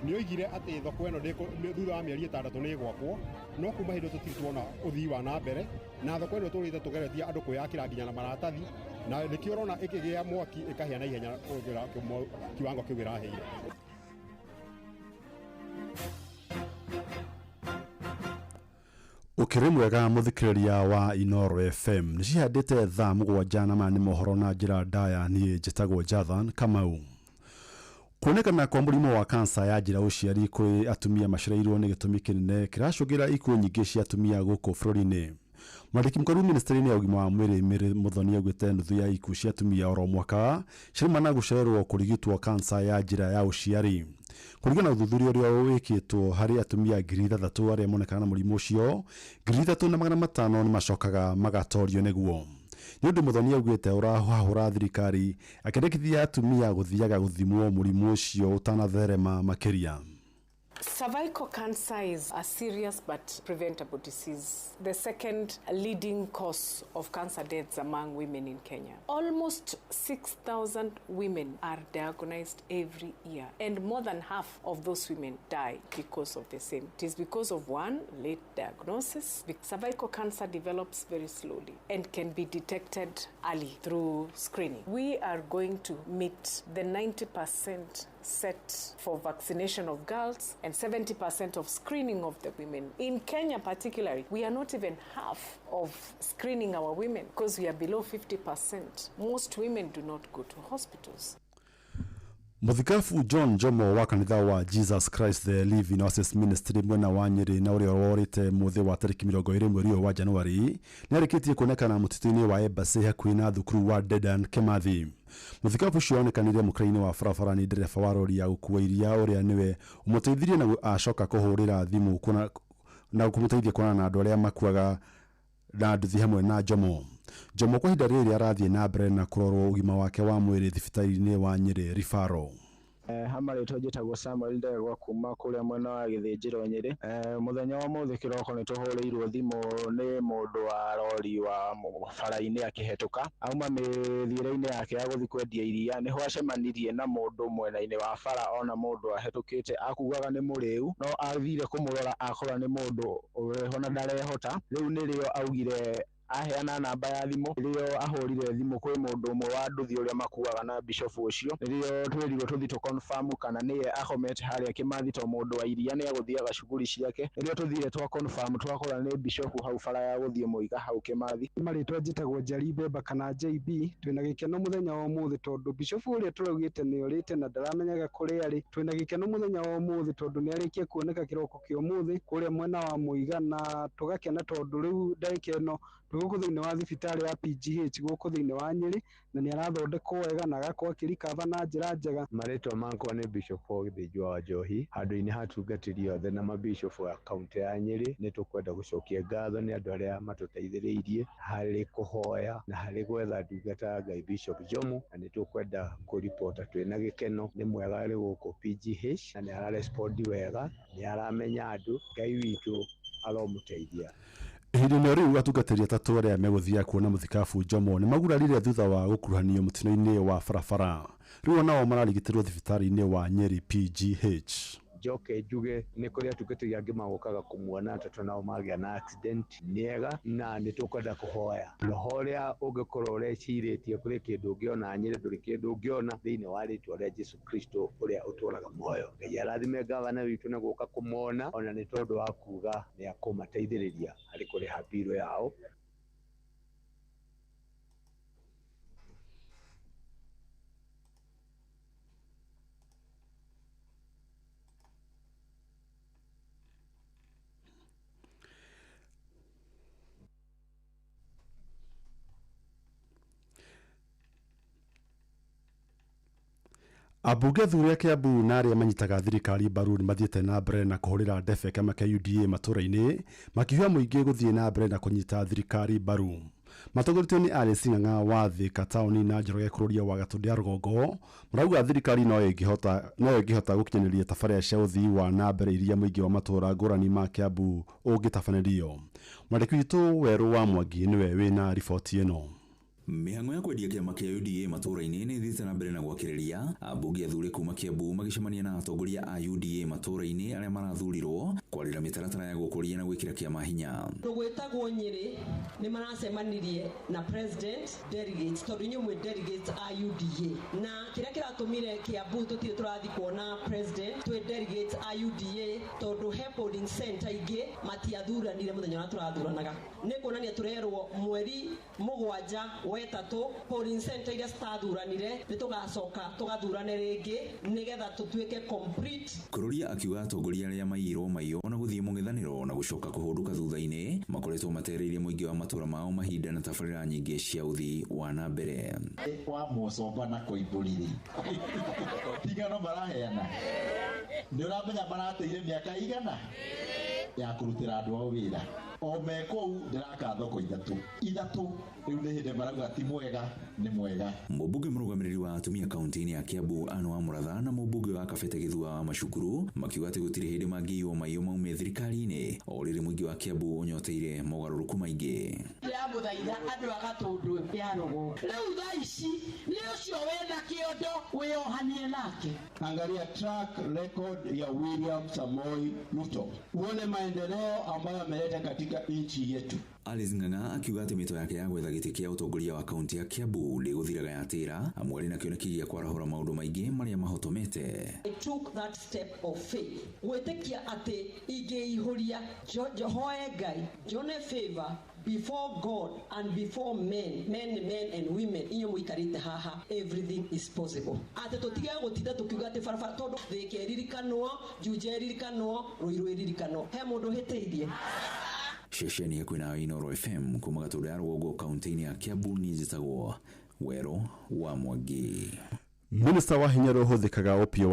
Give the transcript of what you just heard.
Nĩ oigire atĩ thoko ĩno thutha wa mĩeri 6 nĩ ĩgwakwo, no kuma hĩndĩ tũtirĩ tuona ũthii wa na mbere, na thoko ĩno tũrĩte tũgeretie andũ kwĩyakĩra nginya na maratathi, na nĩkĩo ũrona ĩkĩgĩa mwaki ĩkahĩa na ihenya kũgĩra kiwango kĩu ĩrahĩire. Ũkĩrĩ mwega mũthikĩrĩria wa Inoro FM. Nĩ cihandĩte thaa 7 na maya nĩ mohoro na njĩra ndaya. Niĩ njĩtagwo Jathan Kamau. Kuonekana kwa mũrimũ wa kansa ya njĩra ũciari kũrĩ atumia macereirwo nĩ gĩtũmi kĩnene kĩracũngĩra ikuũ nyingĩ cia atumia gũkũ bũrũri-inĩ. Mwandĩki mũkaru ministry-inĩ ya ũgima wa mwĩrĩ Mary Muthoni augĩte nuthu ya ikuũ cia atumia oro mwaka ciruma na gũcererwo kũrigitwo kansa ya njĩra ya ũciari. Kũringana na ũthuthuria ũrĩa wĩkĩtwo harĩ atumia 6,000 arĩa monekana na mũrimũ ũcio, 3,500 nĩ macokaga magatorio nĩguo. Nĩ ũndũ Muthoni augĩte ũrahahũra thirikari akĩendekithia atumia gũthiaga gũthimwo mũrimũ ũcio ũtanatherema makĩria. Cervical cancer is a serious but preventable disease, the second leading cause of cancer deaths among women in Kenya. Almost 6,000 women are diagnosed every year, and more than half of those women die because of the same. It is because of one, late diagnosis. Cervical cancer develops very slowly and can be detected early through screening. We are going to meet the 90% set for vaccination of girls and 70% of screening of the women. In Kenya particularly, we are not even half of screening our women because we are below 50%. Most women do not go to hospitals. Mũthikabu John Njomo wa kanitha wa Jesus Christ the Living Oasis Ministry mwena wa Nyeri na ũrĩa worĩte mũthĩ wa tarĩki 20 mweri ũyũ wa Januari nĩ arĩkĩtie kuonekana mũtitũ-inĩ wa Embassy hakuhĩ na thukuru wa Dedan Kimathi. Mũthikabu ũcio onekanire mũkĩra-inĩ wa barabara nĩ ndereba wa rori ya gũkua iria ũrĩa nĩwe ũmũteithirie na acoka kũhũrĩra thimũ na kũmũteithia kuonana na andũ arĩa makuaga na nduthi hamwe na Njomo. Njomo kwa ihinda rĩrĩ arathiĩ na mbere na kũrorwo ũgima wake wa mwĩrĩ thibitarĩ-inĩ wa Nyeri Referral. Ha marĩtwa njĩtagwo Samuel Ndegwa kuma kũrĩa mwena wa Gĩthĩnjĩro Nyĩrĩ. Mũthenya wa mũthĩ kĩroko nĩ tũhũrĩirwo thimũ nĩ mũndũ wa rori wa bara-inĩ akĩhetũka, auma mĩthiĩre-inĩ yake ya gũthiĩ kwendia iria, nĩho acemanirie na mũndũ mwena-inĩ wa bara ona mũndũ ahetũkĩte akugaga nĩ mũrĩu, no athire kũmũrora akora nĩ mũndũ ũrĩho na ndarehota. Rĩu nĩrĩo augire aheana namba ya thimũ, rĩo ahũrire thimũ kwĩ mũndũ ũmwe wa nduthi ũrĩa makuaga na bishop ũcio, rĩo twĩrirwo tũthiĩ tũ confirm kana nĩye akomete harĩa Kĩmathi to mũndũ wa iria nĩ agũthiaga cukuru ciake. Rĩrĩa tũthire twa confirm twakora nĩ bishop hau bara ya gũthiĩ Mũiga hau Kĩmathi. Marĩtwa njĩtagwo Njeri Mbemba kana JB. Twĩna gĩkeno mũthenya wa ũmũthĩ tondũ bishop ũrĩa tũraugĩte nĩ orĩte na ndaramenyaga kũrĩa arĩ. Twĩna gĩkeno mũthenya wa ũmũthĩ tondũ nĩ arĩkia kuoneka kĩroko kĩa ũmũthĩ kũrĩa mwena wa Mũiga, na tũgakena tondũ rĩu ndagĩka ĩno twĩ gũkũ thĩinĩ wa thibitarĩ ya PGH gũkũ thĩinĩ wa Nyeri, na nĩ arathondekwo wega na agakorwo akĩrikaba na njĩra njega. Marĩtwa makwa nĩ Bishop Gĩthĩnjwo wa Njohi, handũ-inĩ ha atungatĩri othe na mabishop a kaunti ya Nyeri. Nĩ tũkwenda gũcokia ngatho nĩ andũ arĩa matũteithĩrĩirie harĩ kũhoya na harĩ gwetha ndungata ya Ngai Bishop Njomo, na nĩ tũkwenda kũripota twĩna gĩkeno. Nĩ mwega arĩ gũkũ PGH na nĩ ararespondi wega, nĩ aramenya andũ. Ngai witũ aromũteithia. Ihinda-inĩ rĩu atungatĩri atatũ arĩa megũthiaga kuona mũthikabu Njomo nĩ magurarire thutha wa gũkuruhanio mũtino-inĩ wa barabara. Rĩu onao mararigitĩrwo thibitarĩ-inĩ wa Nyeri PGH. Njoke njuge nĩ kũrĩ atungatĩri angĩ magokaga kũmuona atatũ nao magĩa na accident. Nĩ ega na nĩ tũkwenda kũhoya roho ũrĩa ũngĩkorwo ũrecirĩtie kũrĩ kĩndũ ũngĩona Nyeri, ndũrĩ kĩndũ ũngĩona thĩinĩ wa rĩtwa rĩa Jesu Kristo ũrĩa ũtũraga muoyo. Ngai arathime gavana witũ na gũka kũmona, ona nĩ tondũ wa kuga nĩ akũmateithĩrĩria harĩ kũrĩha mbirũ yao. Ambunge athure a Kiambu na arĩa manyitaga thirikari mbaru nĩ mathiĩte na mbere na kũhũrĩra ndebe kĩama kĩa UDA matũũra-inĩ, makihoya mũingĩ gũthiĩ na mbere na kũnyita thirikari mbaru. Matongoretio nĩ Alice Ng'ang'a wa Thika taũni na Njoroge Kururia wa Gatũndũ ya Rũgongo, marauga thirikari no ĩngĩhota gũkinyanĩria tabarĩra cia ũthii wa na mbere iria mũingĩ wa matũũra ngũrani ma Kiambu ũngĩtabanĩrio. Mwandĩki witũ Werũ wa Mwangi nĩwe wĩna riboti ĩno. Mĩhang'o ya kwendia kĩama kĩa UDA matũũra-inĩ nĩ ĩthiĩte na mbere na gwakĩrĩria. Ambunge athure kuma Kiambu magĩcemania na atongoria a UDA matũũra-inĩ arĩa marathurirwo kwarĩra mĩtaratara ya gũkũria na gwĩkĩra kĩama hinya. Gwĩtagwo Nyĩrĩ nĩ maracemanirie na president delegates, tondũ inyuĩ mwĩ delegates a UDA, na kĩrĩa kĩratũmire Kiambu tũtirĩ tũrathiĩ kuona president twĩ delegates a UDA, tondũ he polling center ingĩ matiathuranire mũthenya ũrĩa tũrathuranaga. Nĩ kuonania tũrerwo mweri 7 wa 3 polling center iria citathuranire nĩ tũgacoka tũgathurane rĩngĩ nĩgetha tũtuĩke complete. Kururia akiuga atongoria arĩa maiyirwo maiyo na gũthiĩ mũng'ethanĩro na gũcoka kũhũndũka thutha-inĩ makoretwo matereirie mũingĩ wa matũra mao mahinda na tabarĩra nyingĩ cia ũthii wa na mbere. Wa Mũcomba na Koimbũri tigano maraheana, nĩ ũramenya marateire mĩaka igana ya kũrutĩra andũ ao wĩra, o me kũu ndĩraka thoko ithatũ ithatũ, rĩu nĩ hĩndĩ marauga ti mwega nĩ mwega. Mũmbunge mũrũgamĩrĩri wa atumia kaunti-inĩ ya Kiambu Anne wa Mũratha na mũmbunge wa Kabete Gĩthua wa Macukuru makiuga atĩ gũtirĩ hĩndĩ mangĩiywo maiyo maume thirikari-inĩ o rĩrĩ mũingĩ wa Kiambu ũnyoteire mogarũrũku maingĩ. Ndĩramũthaitha andũ a Gatũndũ ya rũgongo, rĩu thaa ici nĩ ũcio wĩna kĩondo wĩyohanie nake. Angalia track record ya William Samoei Ruto, uone maendeleo ambayo ameleta katika nchi yetu. Alice Ng'ang'a akiuga atĩ mĩto yake ya gwetha gĩtĩ kĩa ũtongoria wa kaunti ya Kiambu ndĩgũthiraga yatĩra, amu arĩ na kĩoneki gĩa kwarahũra maũndũ maingĩ marĩa mahotomete. I took that step of faith gwĩtĩkia atĩ ingĩihũria hoe Ngai njone favor before God and before men, men, men and women, inyuĩ mũikarĩte haha, everything is possible. Atĩ tũtige gũtinda tũkiuga atĩ barabara, tondũ Thĩka ĩririkanwo, Juja ĩririkanwo, Ruiru ĩririkanwo, he mũndũ ũhĩtĩirie. Ceceni ya kwĩna Inooro FM kuma Gatũndũ ya rũgongo kaunti-inĩ ya Kiambu, niĩ njĩtagwo Werũ wa Mwangi. Minista wa hinya ũrĩa ũhũthĩkaga Opiyo.